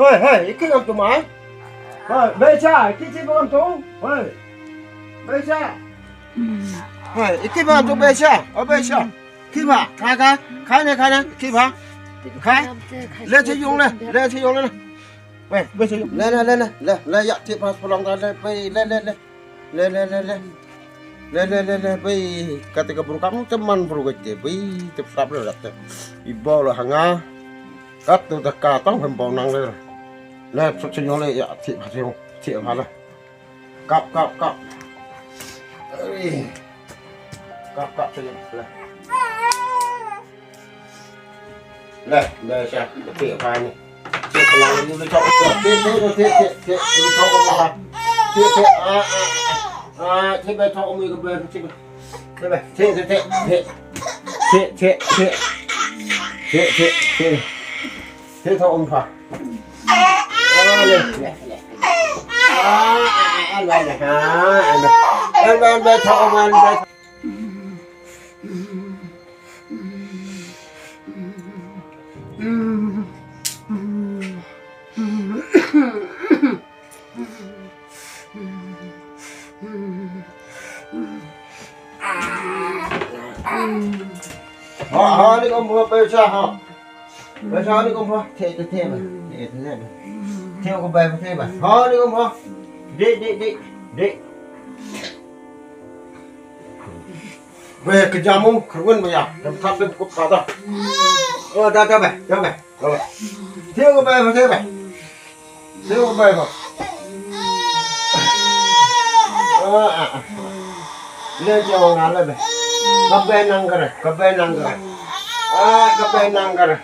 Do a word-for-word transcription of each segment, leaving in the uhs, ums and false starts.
Hei, hei, iki ngam tu mai. Hei, Beisha, iki chi ngam tu. Hei. Beisha. Hei, iki ngam tu Beisha. Oh, Beisha. Kiba, ka, ka, ka ne, ka ne, kiba. Ka. Le chi yung le, le chi yung le. Wei, Beisha yung. Le, le, le, le, le, le, ya, ti pas pelong le, le, le, le. Le, le, le, le. Le, le, le, le, bai, kata ka bru kam te man bru ka te, bai, te prap le rat te. I bau la hanga. Kat tu ta ka tong hem bau nang le. Le, suk senyong le, ya, ti, ti, ti, ma le. Kap, kap, kap. Ai. Kap, kap, senyong le. Lah, dah siap. Okey, apa ni? Cik, kalau ni boleh cakap apa? Cik, cik, cik, cik, cik, boleh cakap apa? Cik, cik, ah, ah, ah. Ah, cik, boleh cakap apa? Cik, cik, cik, cik, cik. Cik, cik, cik. Cik, cik, cik. Cik, cakap apa? Ah, ya, ya, ya. Ah, ah, ah, ah, ah, ah, ah. Ah, ah, ah, ah, ah. Ha, ha, ni kong pha, pha, ha. Pha, ha, ni kong pha. Te, te, te, ba. Te, te, te, ba. Te, ko, ba, te, ba. Ha, ni kong pha. Dek, dek, dek. Dek. Ba, ka jamu, ka run, ba, ya. Dam thap, dam kup, ba, da. Oh, da, da, ba, da, ba. Te ko bai ba, te bai. Te ko bai ba. Ah, ah, ah. Le jong nga le be. Ka be nang kare, ka be nang kare. Ah, ka be nang kare.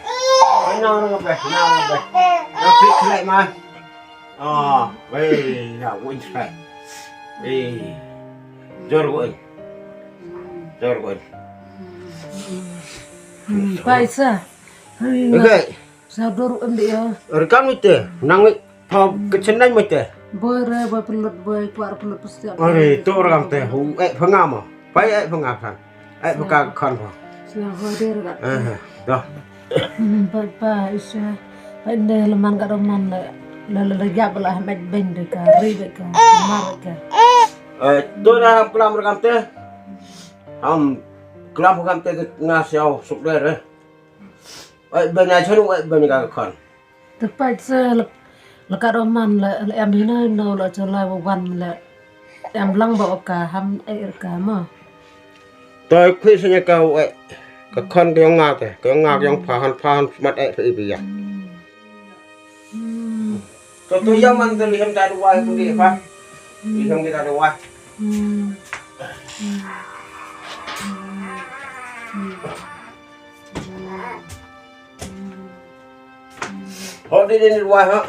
Nang kare be, nang kare be. Nang fit khlek ma. Ah, wei, ya win khlek. Eh. Jor ko. Jor ko. Paisa. Okay. Sa dur em dia. Rekam ite, nang pa kecendai mete. Boy re, boy pelut, boy kuar pelut pasti. Are, tu rekam te, hu, eh, pengam. Pai, eh, pengam san. Eh, peka kan pa. Sia hadir kat. Eh, dah. Hmm, pa, pa, isa. Pa inde leman kat roman le. Le, le, le, ya belah met ben de ka, ri de ka, mar ka. Eh, tu dah kelam rekam te. Am, kelam rekam te ngas yau suk der, eh. Ai, ben ai chanu, ai, ben ka khon. Te pait se lak, lak ka roman le, le em hina no le cholai wa wan le em lang ba oka ham ai er ka ma. Toi khui se nya ka, ai, ka khon ka yong nga te, ka yong nga ka yong pha han, pha han mat ai pha ibi ya. Hmm. To, to ya man te lihem ta dua ku di pha. Lihem kita dua. Hmm. Hot di ni wah, ha?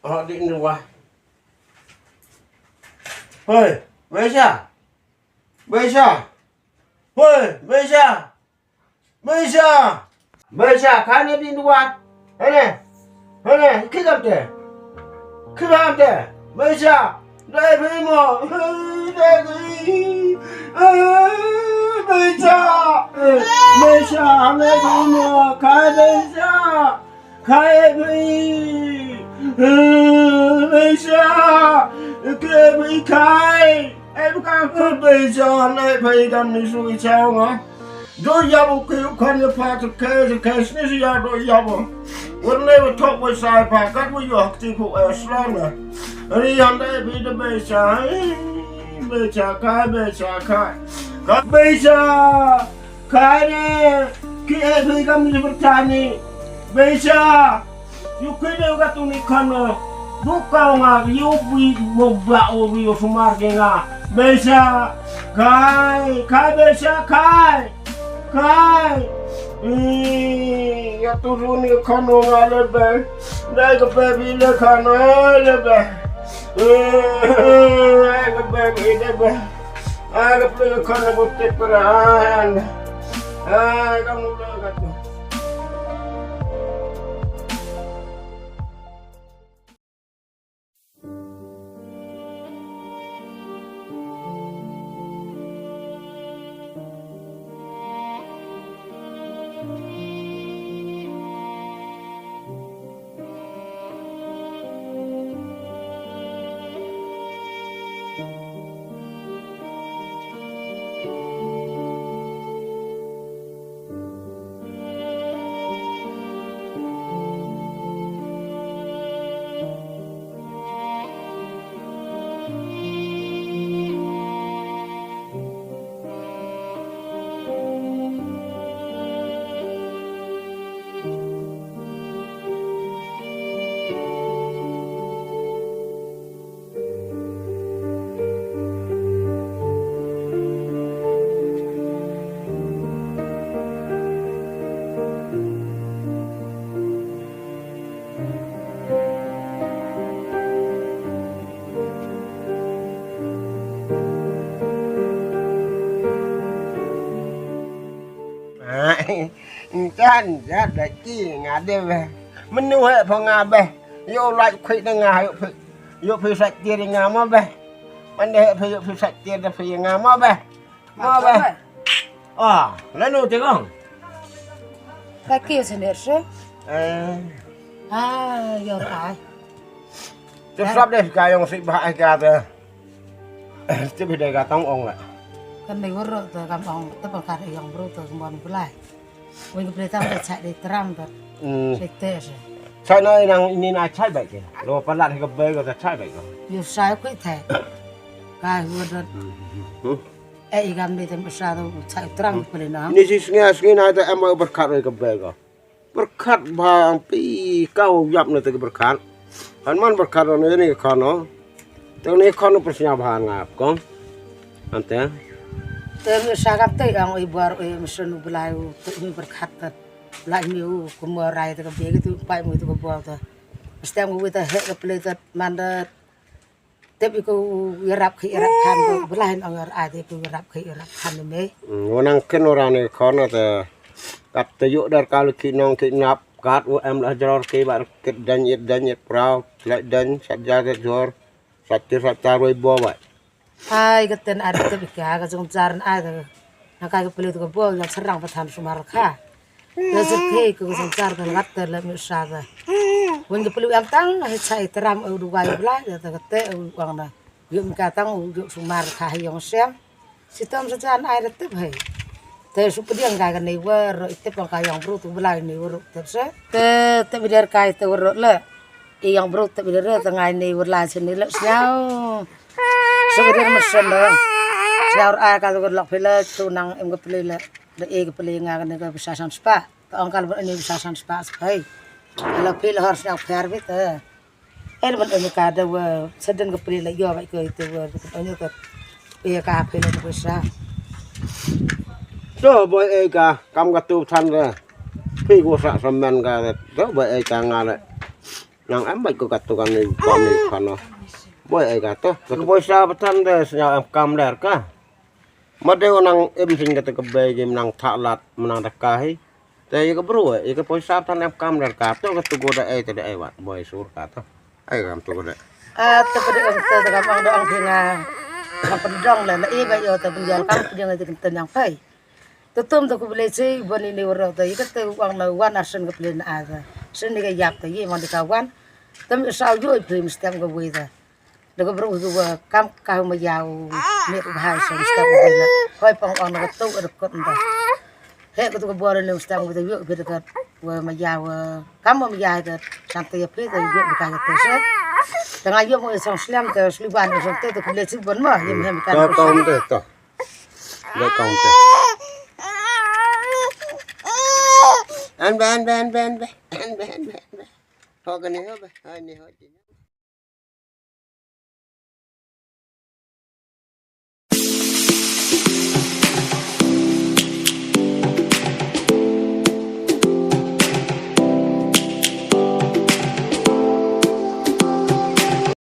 Hot di ni wah. Hoi, Beisha. Beisha. Hoi, Beisha. Beisha. Beisha, kane di ni wah. Hene. Hene, ki kam te. Ki kam te. Beisha. Dai phi mo. Dai phi. Beisha. Beisha, dai phi mo. Kai Beisha. Kai phi. Beisha. Kai phi kai. Ai ka ko Beisha, dai phi kam ni su chao nga. Do yabo ke u kan ya pa to ke ke sni si ya do yabo. Won ne wa tok wa sai pa kat wa yo hak ti ko e slon na. Ri yan dai bi de Beisha. Beisha kai, Beisha kai. Ka Beisha kai ne ki e bi kam ni bertani. Beisha. Yu kine u ka tu ni kano. Buka nga yu bi mo ba o bi o sumar ke nga. Beisha. Kai, kai Beisha kai. Kai. Ih, ya tu ru ni kano nga le be. Dai ka be bi le kano le be. Ih, dai ka be bi le be. Ai ka ple kano ko te peran. Ai ka mu le ka tu. Jan jat da ki nga de be. Menu he pho nga be. Yo lait khui da nga yo phi. Yo phi sat tir nga mo be. Man de he phi yo phi sat tir da phi nga mo be. Mo be. Ah, lalu te kong. Ka ki sendiri sih. Eh. Ah, yo ai. Te sap de ka yong si ba ai ka te. Te bi de ka tong ong la. Kan de woro te kam ong te pangkar yong bro te kemon belai. Wing ke berita te chak de teram te. Hmm. Sete se. Chak na nang ini na chak baik ke. Lo palat ke bai ko te chak baik ko. Yo sai kui te. Kai huwa dot. Hmm. Eh, igam de tem sa to chak teram pele na. Ini si sngi sngi na te em ba berkat ke bai ko. Berkat ba ang pi kau yap na te ke berkat. Han man berkat ne ni kono. Te ni kono persnya bahan ngap kong. Ante. Te mi sagap te ang i bar i mesin u belai u te mi berkat te. Belai mi u kumur rai te ke begi tu pai mu tu ke bual te. Stem u te he ke pele te man te. Tep iko yarap ke yarap kan tu belai ang yar ade iko yarap ke yarap kan me. Hmm, wanang ken orang ni kono te. Kap te yuk dar kalu ki nong ki nap kat u em lah jor ki bar kit dan yit dan yit prau. Lek dan sat jaga jor. Sat tir sat tar wai bo bai. Ai ka ten ai tep ika ka jong jar ai ka. Na kai ka pele tu ka bo yang serang pathan sumar ka. Ka sat ke ka jong jar ka lat te la mi sa ka. Wen ka pele yang tang he chai teram u du wai bla ya ta ka te u wang na. Yuk mi ka tang u yuk sumar ka he yong siam. Sitom sa jan ai da tep hai. Te su pdiang kai ka nei wer ro itep ka yong bru tu belai nei wer ro tep se. Te te bider kai te wer ro le. I yong bru te bider te ngai nei wer la se nei le siau. Su bider ma sen do. Siau ai ka tu lok pele tu nang em ka pele le. Da e ka pele nga ka nei ka bisa san spa. Ka ong ka le ba nei bisa san spa se hai. Ka le pele hor siau pher bit te. Eh, ban ong ka da wa, sa den ka pele la yo ba ko ite wa, ka ong ka pele ka pele ko sa. To boy eh ka, kam ka tu than da. Phi ko sa sa men ka da. To boy eh ka nga le. Nang em ba ko ka tu ka ni ka ni ka no. Boy eh ka to. Ka boy sa ba than da snya em kam der ka. Ma de nang em sin ka te ka be ge nang tha lat nang da ka hi. Te ïa ka bru, ïa ka poisa tang em kam dar ka, to ka tugo da ei, te da ei wat, boi sur ka to. Ei kam tugo da. Ah, to ka da em to, to ka mang da ang phi nga. Ka pendong la, la i ba ïo te pynjal kam pynjal te kenten yang pai. To tum to ku bele sei, boni ni waro te, ïa ka te wang na wan arsen ka plen a te. Sen ni ka yap te, ïa mang di ka wan. Tem sa ïo i plim stem ka wei te. Da ka bru ka wa kam ka ma yau. Ni ka hai sa stem ka wei la. Hoi pang ong na ka tu ka kot nda. He ka tu ka bor ni stem ka wei ïo bi da ka wa ma yau. Kam ma yau ka san te ïa phi ka ïo bi ka ka te se. Da nga ïo mo song slem te sliwan song te te ku le si bon ma ïa me me ka. To to te to. Le kong te. An ba an ba an ba an ba. An ba an ba an ba. Ho ka ni ho ba. Ho ni ho.